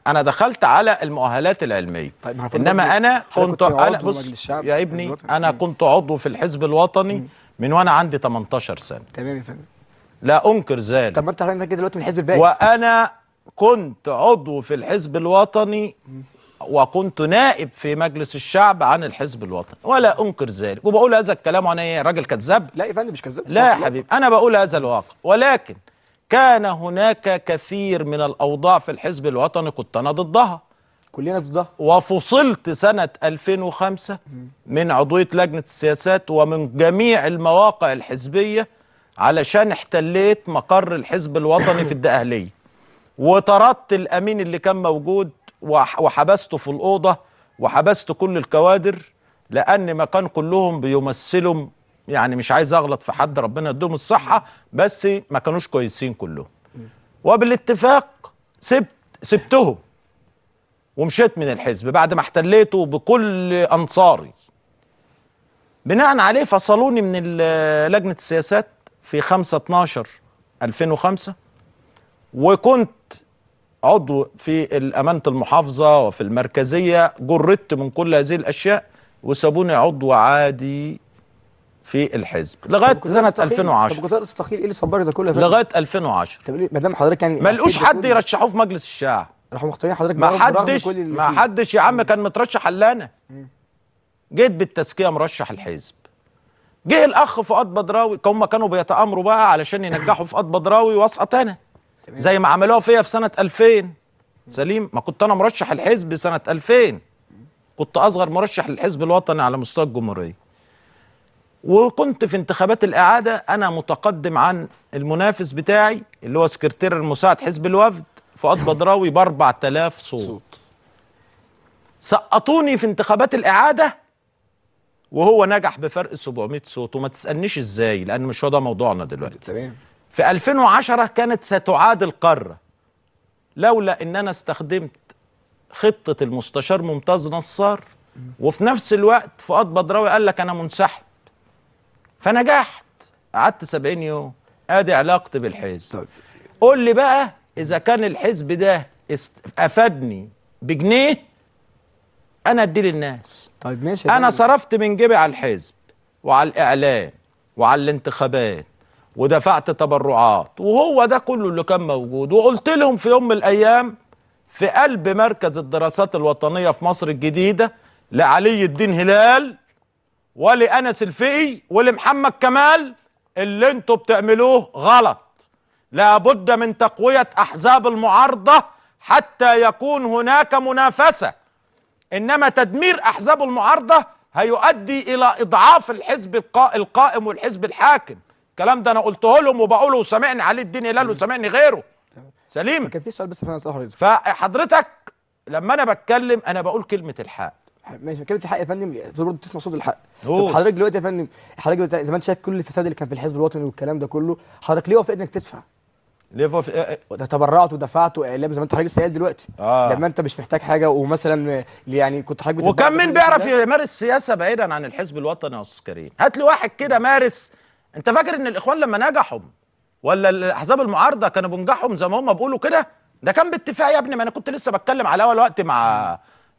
انا دخلت على المؤهلات العلمية. طيب انما انا كنت بص يا ابني، انا كنت عضو في الحزب الوطني من وانا عندي 18 سنة. تمام يا فندم، لا انكر ذلك. طب ما انت حضرتك دلوقتي من الحزب الباقي. وانا كنت عضو في الحزب الوطني وكنت نائب في مجلس الشعب عن الحزب الوطني، ولا انكر ذلك، وبقول هذا الكلام وانا ايه، راجل كذاب؟ لا يا فندم مش كذاب. لا يا حبيبي، انا بقول هذا الواقع. ولكن كان هناك كثير من الاوضاع في الحزب الوطني كنت انا ضدها، كلنا ضدها، وفصلت سنة 2005 من عضوية لجنة السياسات ومن جميع المواقع الحزبية علشان احتليت مقر الحزب الوطني في الدقهليه، وطردت الامين اللي كان موجود وحبسته في الأوضة، وحبست كل الكوادر، لأن ما كان كلهم بيمثلوا، يعني مش عايز أغلط في حد، ربنا يديهم الصحة، بس ما كانوش كويسين كلهم. وبالاتفاق سبتهم ومشيت من الحزب بعد ما احتليته بكل أنصاري. بناء عليه فصلوني من لجنة السياسات في 5/12/2005، وكنت عضو في أمانة المحافظة وفي المركزية، جردت من كل هذه الأشياء وسابوني عضو عادي في الحزب لغاية سنة 2010. طب كنت تستقيل، ايه اللي صبرك ده كله؟ لغاية 2010. طب ليه ما دام حضرتك يعني ما لقوش حد يرشحوه في مجلس الشعب، راحوا مختارين حضرتك؟ ما حدش يا عم كان مترشح الا انا. جيت بالتزكية مرشح الحزب. جه الأخ فؤاد بدراوي، هم كانوا بيتآمروا بقى علشان ينجحوا فؤاد بدراوي واسقط انا، زي ما عملوها فيا في سنة 2000. سليم، ما كنت أنا مرشح الحزب سنة 2000، كنت أصغر مرشح للحزب الوطني على مستوى الجمهورية، وكنت في انتخابات الإعادة أنا متقدم عن المنافس بتاعي اللي هو سكرتير المساعد حزب الوفد فؤاد بدراوي ب 4000 صوت. سقطوني في انتخابات الإعادة وهو نجح بفرق 700 صوت، وما تسألنيش إزاي لأن مش هو ده موضوعنا دلوقتي. تمام. في 2010 كانت ستعاد القارة لولا ان انا استخدمت خطة المستشار ممتاز نصار، وفي نفس الوقت فؤاد بدراوي قال لك انا منسحب، فنجحت، قعدت 70 يوم. ادي علاقتي بالحزب. قول لي بقى اذا كان الحزب ده افادني بجنيه انا اديه للناس. طيب ماشي. انا صرفت من جيبي على الحزب وعلى الاعلام وعلى الانتخابات ودفعت تبرعات، وهو ده كله اللي كان موجود. وقلت لهم في يوم من الايام في قلب مركز الدراسات الوطنية في مصر الجديدة لعلي الدين هلال ولانس الفقي ولمحمد كمال، اللي انتوا بتعملوه غلط، لابد من تقوية احزاب المعارضة حتى يكون هناك منافسه، انما تدمير احزاب المعارضة هيؤدي الى اضعاف الحزب القائم والحزب الحاكم. الكلام ده انا قلته لهم وبقوله، وسامعني علي الدين هلال وسامعني غيره. سليم. كان في سؤال بس انا اساله حضرتك. فحضرتك لما انا بتكلم انا بقول كلمة الحق. ماشي، كلمة الحق يا فندم برضه تسمع صوت الحق. طب حضرتك دلوقتي يا فندم، حضرتك دلوقتي زي ما انت شايف كل الفساد اللي كان في الحزب الوطني والكلام ده كله، حضرتك ليه وافقت انك تدفع؟ ليه وافقت؟ تبرعت ودفعت واعلام زي ما انت حضرتك لسه قايل دلوقتي. لما انت مش محتاج حاجة، ومثلا يعني كنت حضرتك وكان مين بيعرف يمارس سياسة بعيدا عن الحزب الوطني يا استاذ كريم؟ هات لي واحد كده مارس. انت فاكر ان الاخوان لما نجحوا ولا الاحزاب المعارضة كانوا بينجحوا زي ما هم بيقولوا كده؟ ده كان باتفاق يا ابني. ما انا كنت لسه بتكلم على اول وقت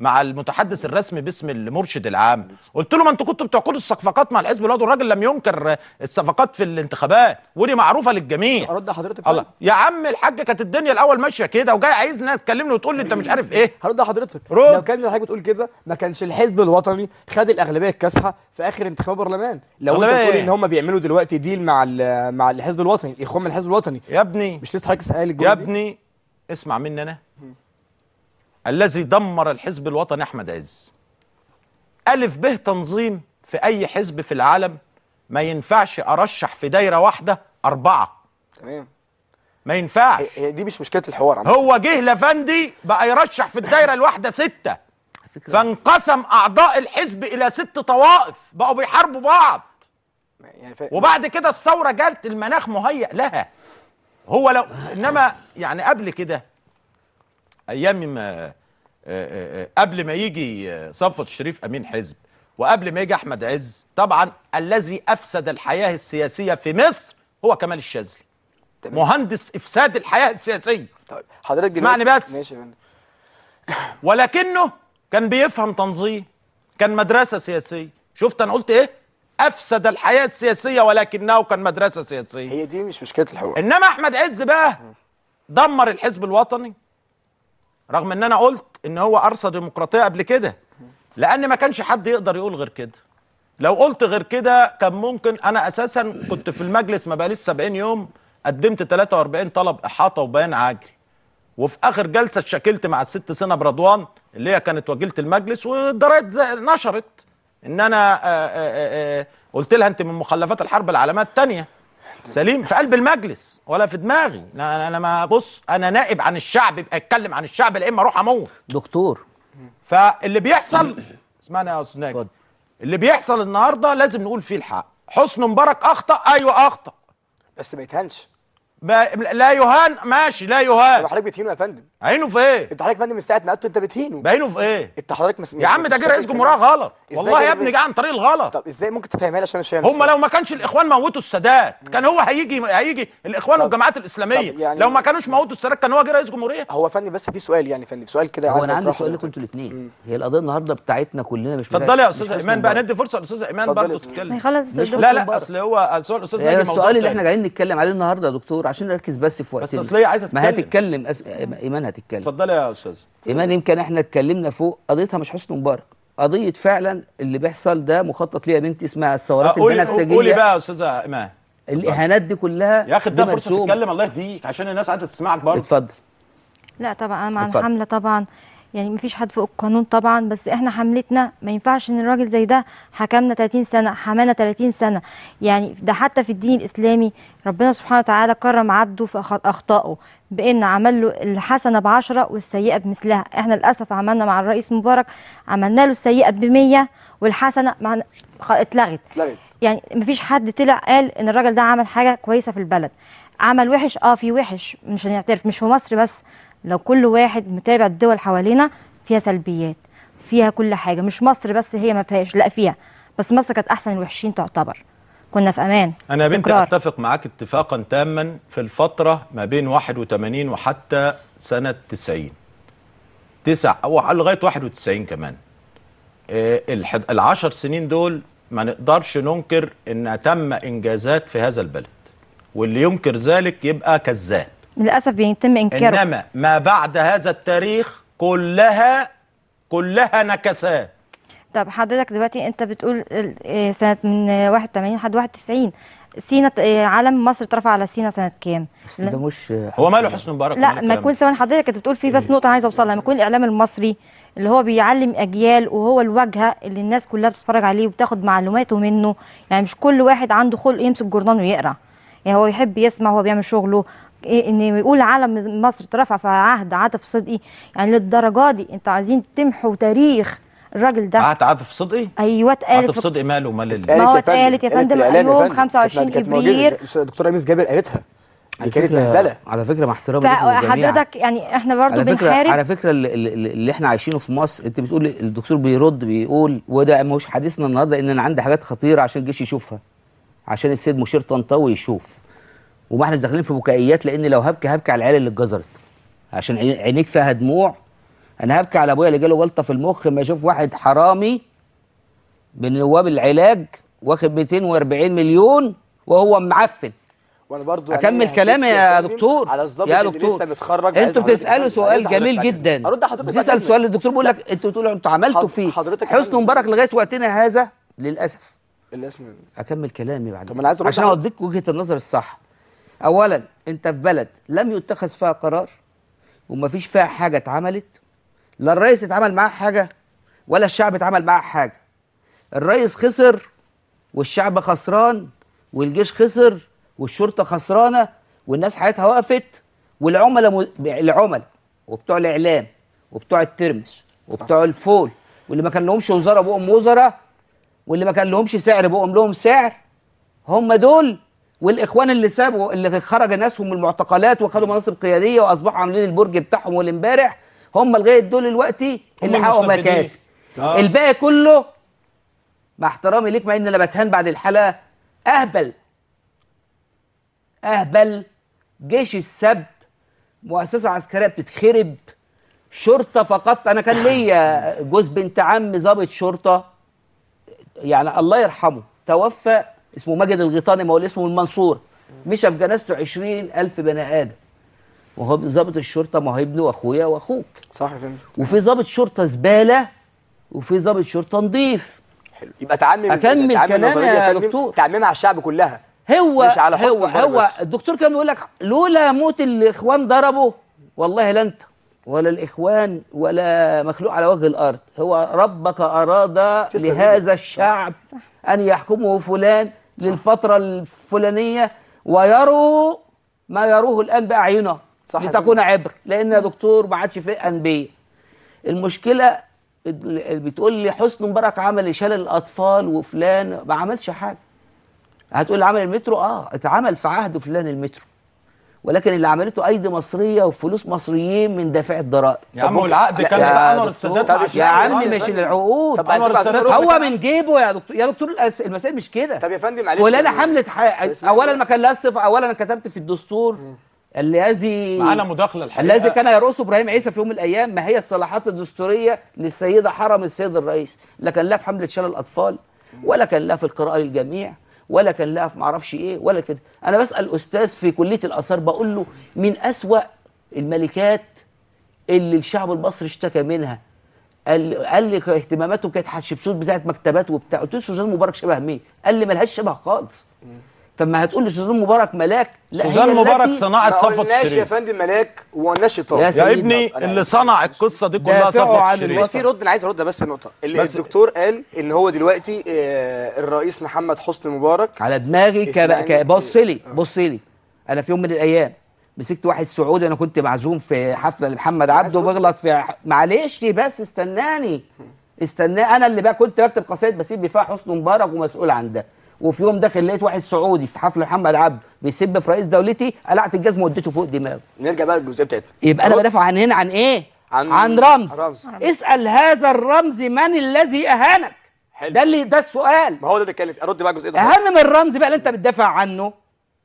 مع المتحدث الرسمي باسم المرشد العام، قلت له ما انتوا كنتوا بتعقدوا الصفقات مع الحزب الوطني، والراجل لم ينكر الصفقات في الانتخابات ودي معروفة للجميع. ارد حضرتك؟ الله يا عم الحاج، كانت الدنيا الاول ماشية كده، وجاي عايزنا تكلمني وتقول لي انت مش عارف ايه. هرد حضرتك. لو كان زي حضرتك بتقول كده ما كانش الحزب الوطني خد الاغلبية الكاسحه في اخر انتخابات برلمان. لو انت بتقول ان هم بيعملوا دلوقتي ديل مع الحزب الوطني، الاخوان من الحزب الوطني. يا ابني مش لسه حضرتك قايل الجملة يا ابني؟ اسمع مني انا. الذي دمر الحزب الوطني احمد عز. ألف به تنظيم في أي حزب في العالم ما ينفعش أرشح في دايرة واحدة 4. تمام. ما ينفعش. هي دي مش مشكلة الحوار عم. هو جه لفندي بقى يرشح في الدايرة الواحدة 6، فانقسم أعضاء الحزب إلى 6 طوائف، بقوا بيحاربوا بعض. يعني وبعد كده الثورة جت، المناخ مهيأ لها. هو لو إنما يعني قبل كده ايام ما قبل ما يجي صفوت الشريف امين حزب وقبل ما يجي احمد عز، طبعا الذي افسد الحياة السياسية في مصر هو كمال الشاذلي، مهندس افساد الحياة السياسية. طيب حضرتك اسمعني بس. ماشي يا فندم. ولكنه كان بيفهم تنظيم، كان مدرسه سياسية. شفت انا قلت ايه؟ افسد الحياة السياسية ولكنه كان مدرسه سياسية. هي دي مش مشكلة الحوار. انما احمد عز بقى دمر الحزب الوطني، رغم ان انا قلت ان هو ارسى ديمقراطية قبل كده، لان ما كانش حد يقدر يقول غير كده. لو قلت غير كده كان ممكن، انا اساسا كنت في المجلس ما بقاليش 70 يوم، قدمت 43 طلب احاطة وبيان عاجل، وفي اخر جلسه اتشكلت مع الست سنة برضوان اللي هي كانت وكيله المجلس، والجرايد نشرت ان انا قلت لها انت من مخلفات الحرب العالمية الثانية. سليم في قلب المجلس ولا في دماغي. انا ما بص، انا نائب عن الشعب، يبقى اتكلم عن الشعب لا اما اروح اموت دكتور. فاللي بيحصل، اسمعني يا استاذ ناجي، اللي بيحصل النهارده لازم نقول فيه الحق. حسني مبارك اخطا، ايوه اخطا، بس ما يتهانش. لا يهان، ماشي، لا يهان. طب حضرتك بتهينه يا فندم. عينه في ايه؟ انت حضرتك يا فندم من ساعة ما قلت انت بتهينه. بعينه في ايه؟ انت حضرتك يا عم ده جه رئيس جمهورية غلط والله يا ابني، جه عن طريق الغلط. طب ازاي ممكن تفهمها لي عشان مش فاهم؟ هم لو ما كانش الاخوان موتوا السادات كان هو هيجي الاخوان والجماعات الاسلامية، يعني لو ما كانوش موتوا السادات كان هو جه رئيس جمهورية. هو يا فندم بس في سؤال، يعني فندم سؤال كده. هو انا عندي سؤال لكم انتوا الاثنين، هي القضية النهارده بتاعتنا كلنا مش اتفضلي يا استاذه ايمان بقى، ندي فرصة للاستاذه ايمان برضه تتكلم. هيخلص بس. لا لا، اصل هو سؤال الاستاذ ناجي، السؤال اللي احنا جايين نتكلم عليه النهارده يا دكتور عشان نركز بس في وقتنا. بس اصل هي عايزه تتكلم. ما هتتكلم ايمان هتتكلم. اتفضلي يا استاذ ايمان. يمكن احنا اتكلمنا فوق، قضيتها مش حسني مبارك، قضية فعلا اللي بيحصل ده مخطط ليها بنت اسمها الثورات البنفسجية. قولي بقى يا استاذه ايمان، الاهانات دي كلها يا اخي اديها فرصة تتكلم، الله يهديك، عشان الناس عايزه تسمعك برضه. اتفضل. لا طبعا انا مع الحملة طبعا، يعني مفيش حد فوق القانون طبعا، بس احنا حملتنا ما ينفعش ان الراجل زي ده حكمنا 30 سنة، حمانا 30 سنة، يعني ده حتى في الدين الاسلامي ربنا سبحانه وتعالى كرم عبده في اخطائه بان عمل له الحسنة ب10 والسيئة بمثلها. احنا للاسف عملنا مع الرئيس مبارك، عملنا له السيئة ب100 والحسنة اتلغت. يعني مفيش حد طلع قال ان الراجل ده عمل حاجة كويسة في البلد. عمل وحش، في وحش، مش هنعترف، مش في مصر بس، لو كل واحد متابع الدول حوالينا فيها سلبيات، فيها كل حاجة، مش مصر بس هي ما فيهاش، لا فيها، بس مصر كانت احسن الوحشين تعتبر، كنا في امان. انا يا بنتي اتفق معاك اتفاقا تاما في الفترة ما بين 81 وحتى سنة 90 9 او لغاية 91 كمان، ال10 سنين دول ما نقدرش ننكر ان تم انجازات في هذا البلد، واللي ينكر ذلك يبقى كذاب. للأسف بيتم إنكاره. إنما ما بعد هذا التاريخ كلها نكسات. طب حضرتك دلوقتي أنت بتقول سنة من 81 لحد 91 سينا، علم مصر اترفع على سينا سنة كام؟ بس ده مش هو ماله حسني مبارك؟ لا ما يكون سواء حضرتك أنت بتقول فيه، بس نقطة عايزة أوصلها، ما يكون الإعلام المصري اللي هو بيعلم أجيال وهو الواجهة اللي الناس كلها بتتفرج عليه وبتاخد معلوماته منه، يعني مش كل واحد عنده خلق يمسك جورنان ويقرأ، يعني هو يحب يسمع وهو بيعمل شغله. إيه ان يقول علم مصر اترفع في عهد عاطف صدقي، يعني للدرجة دي انتوا عايزين تمحوا تاريخ الراجل ده؟ عهد عاطف صدقي؟ ايوه اتقالت. عاطف صدقي ماله مال ما هو اتقالت يا فندم يوم 25 ابريل، الدكتورة ميس جابر قالتها، دي كانت مهزله على فكرة، مع احترامي لكم جميعا. فحضرتك يعني احنا برضو بنحارب على فكرة اللي احنا عايشينه في مصر. انت بتقول الدكتور بيرد بيقول، وده مش حديثنا النهارده، ان انا عندي حاجات خطيرة عشان الجيش يشوفها، عشان السيد مشير طنطاوي يشوف، وما احنا داخلين في بكائيات، لان لو هبكي هبكي على العيال اللي اتجزرت عشان عينيك فيها دموع. انا هبكي على ابويا اللي جاله جلطة في المخ ما اشوف واحد حرامي من نواب العلاج واخد 240 مليون وهو معفن. وانا برضو اكمل كلامي يا دكتور، على الظابط يا اللي دكتور لسه متخرج. انتوا بتسالوا سؤال جميل جدا، ارد حضرتك، بتسال سؤال للدكتور بيقول لك انتوا بتقولوا انتوا عملتوا فيه حسني مبارك لغاية وقتنا هذا للاسف. اكمل كلامي بعد، طب انا عايز عشان اوديك وجهه النظر الصح. اولا انت في بلد لم يتخذ فيها قرار ومفيش فيها حاجة اتعملت، لا الرئيس اتعمل معاه حاجة ولا الشعب اتعمل معاه حاجة. الرئيس خسر والشعب خسران والجيش خسر والشرطة خسرانة والناس حياتها وقفت، والعملاء العملاء وبتوع الاعلام وبتوع الترمس وبتوع الفول، واللي ما كان لهمش وزارة بقوا وزراء، واللي ما كان لهمش سعر بقوا لهم سعر، هم دول. والاخوان اللي سابوا، اللي خرج ناسهم من المعتقلات وخدوا مناصب قيادية واصبحوا عاملين البرج بتاعهم والامبارح، هم لغاية دول دلوقتي اللي حققوا مكاسب. الباقي كله مع احترامي ليك، مع ان انا بتهان بعد الحلقة، اهبل اهبل. جيش السب مؤسسة عسكرية بتتخرب، شرطه فقط. انا كان ليا جوز بنت عم ضابط شرطه، يعني الله يرحمه توفى، اسمه ماجد الغيطاني، ما هو اسمه المنصور، مشى في جنازته 20,000 بني ادم، وهو ضابط الشرطة، ما هو ابنه واخويا واخوك. صح يا فندم. وفي ضابط شرطه زبالة وفي ضابط شرطه نظيف. حلو، يبقى تعمم. اكمل كلامي يا دكتور، تعممها على الشعب كلها. هو مش على حسن هو هو الدكتور كان بيقول لك لولا موت الاخوان ضربه، والله لا انت ولا الاخوان ولا مخلوق على وجه الارض. هو ربك اراد لهذا الشعب ان يحكمه فلان للفترة الفلانية، ويروا ما يروه الان باعينه لتكون عبر. لان يا دكتور ما عادش في انبياء. المشكلة اللي بتقول لي حسني مبارك عمل شال الاطفال وفلان ما عملش حاجة. هتقول عمل المترو، اتعمل في عهد فلان المترو، ولكن اللي عملته ايدي مصرية وفلوس مصريين من دافع الضرائب. يا عم والعقد كان بتاع انور السادات يا عم، مش العقود. هو من جيبه يا دكتور. يا دكتور المسائل مش كده. طب يا فندم معلش، فلانه حمله اولا ما كان لها صفة. اولا كتبت في الدستور الذي معانا مداخله الحقيقة، الذي كان يرأسه ابراهيم عيسى في يوم من الايام، ما هي الصلاحات الدستورية للسيدة حرم السيد الرئيس؟ لا كان لها في حمله شلل الاطفال، ولا كان لها في القراءة للجميع، ولا كان لها في معرفش ايه، ولا كده. انا بسال استاذ في كليه الاثار، بقول له من اسوأ الملكات اللي الشعب المصري اشتكى منها؟ قال لي اهتماماته كانت حتشبسوت بتاعت مكتبات وبتاع. قلت له سوزان مبارك شبه مين؟ قال لي ملهاش شبه خالص. فما هتقول لي سوزان مبارك ملاك؟ لا، سوزان مبارك صناعة صفوت الشريف يا فندم، ملاك وما شيطان يا ابني. اللي صنع القصة دي كلها صفوت الشريف. بس في رد انا عايز ارد بس النقطة اللي الدكتور قال ان هو دلوقتي الرئيس محمد حسني مبارك على دماغي. بص لي بص لي، انا في يوم من الايام مسكت واحد سعودي، انا كنت معزوم في حفلة لمحمد عبده وبغلط في، معلش بس استناني استناني، انا اللي بقى كنت بكتب قصايد بسيب فيها حسني مبارك ومسؤول عن ده. وفي يوم داخل لقيت واحد سعودي في حفلة محمد عبده بيسب في رئيس دولتي، قلعت الجزمة واديته فوق دماغه. نرجع بقى للجزئيه بتاعتنا. يبقى انا بدافع عن هنا عن ايه؟ عن رمز. اسال هذا الرمز من الذي اهانك؟ حلو. ده اللي ده السؤال. ما هو ده اللي اتكلمت. ارد بقى الجزئية ده. اهم من الرمز بقى اللي انت بتدافع عنه،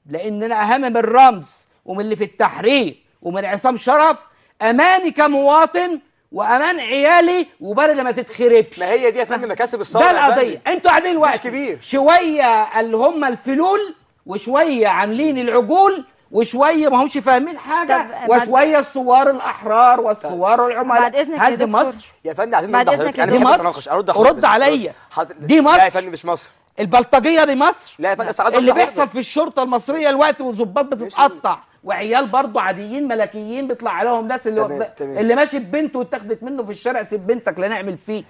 لان انا اهم من الرمز ومن اللي في التحرير ومن عصام شرف، اماني كمواطن وامان عيالي وبلد ما تتخربش. ما هي دي يا فندم مكاسب الثورة. ده القضية. انتوا قاعدين دلوقتي كبير شوية اللي هم الفلول، وشوية عاملين العجول، وشوية ما همش فاهمين حاجة، وشوية الثوار الاحرار والثوار العملاء. هل دي مصر يا فندم؟ عايزين نرد حضرتك. انا دي مصر. رد عليا. دي مصر لا يا فندم، مش مصر. البلطجيه دي مصر؟ لا يا فندم. اللي بيحصل في الشرطة المصرية الوقت، والظباط بتتقطع، وعيال برضه عاديين ملكيين بيطلع عليهم ناس اللي ماشي ببنته واتاخدت منه في الشارع، سيب بنتك لا نعمل فيك.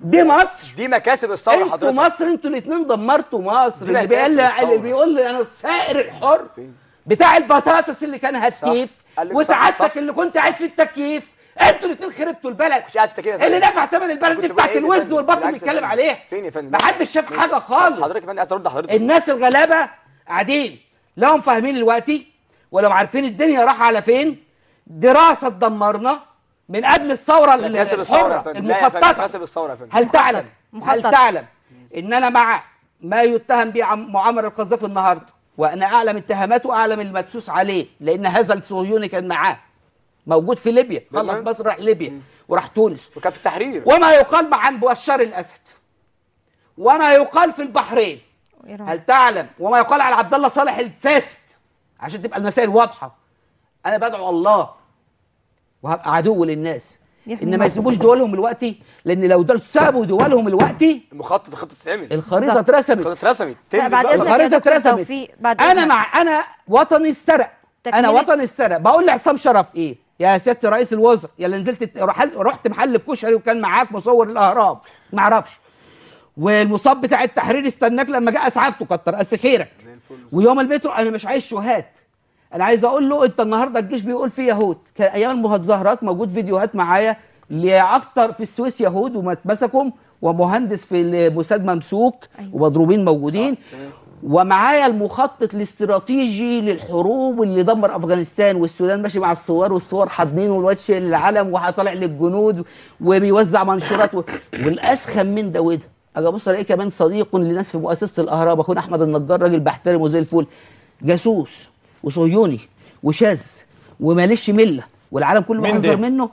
دي مصر، دي مكاسب الثورة حضرتك. انتوا مصر، انتوا الاثنين دمرتوا مصر. اللي بيقول لي انا الثائر الحر بتاع البطاطس اللي كان هتكيف، وسعادتك اللي كنت قاعد في التكييف، انتوا الاثنين خربتوا البلد. مش قاعد في التكييف. اللي دفع ثمن البلد دي بتاعت الوز والبطن اللي بيتكلم عليها فين يا فندم؟ محدش شاف حاجة خالص. حضرتك يا فندم عايز ارد حضرتك. الناس الغلابة قاعدين لا هم فاهمين دلوقتي ولا عارفين الدنيا رايحة على فين. دراسة تدمرنا من قبل الثورة الحرة المخططة. هل تعلم هل تعلم ان انا مع ما يتهم به معمر القذافي النهارده، وانا اعلم اتهاماته واعلم المدسوس عليه، لان هذا الصهيوني كان معاه موجود في ليبيا، خلص مصر راح ليبيا وراح تونس وكان في التحرير، وما يقال عن بشار الاسد، وما يقال في البحرين، هل تعلم، وما يقال على عبد الله صالح الفاسد. عشان تبقى المسائل واضحة، انا بدعو الله وهبقى عدو للناس ان ما يسيبوش دولهم دلوقتي، لان لو دول سابوا دولهم دلوقتي المخطط، الخطة تتعمل، الخريطة اترسمت، الخريطة اترسمت، تنزل بقى الخريطة اترسمت. انا مع، انا وطني السرق، انا وطني السرق. بقول لعصام شرف ايه يا سيادة رئيس الوزراء، يا اللي نزلت رحت محل الكشري وكان معاك مصور الاهرام ما اعرفش، والمصاب بتاع التحرير استناك لما جاء اسعافته، كتر الف خيرك. ويوم المترو انا مش عايز شهات، انا عايز اقول له انت النهارده الجيش بيقول فيه يهود، كان ايام المظاهرات موجود فيديوهات معايا لاكتر في السويس يهود وما اتمسكوا، ومهندس في الموساد ممسوك، أيوة. ومضروبين موجودين، ومعايا المخطط الاستراتيجي للحروب اللي دمر افغانستان والسودان، ماشي مع الثوار والثوار حاضنين والواد شايل العلم وطالع للجنود وبيوزع منشورات والاسخن من ده وده. اجي ابص الاقي كمان صديق لناس في مؤسسة الاهرام، اخونا احمد النجار، راجل بحترمه زي الفل، جاسوس وصهيوني وشاذ وماليش ملة، والعالم كله مين بيحذر ده؟ منه.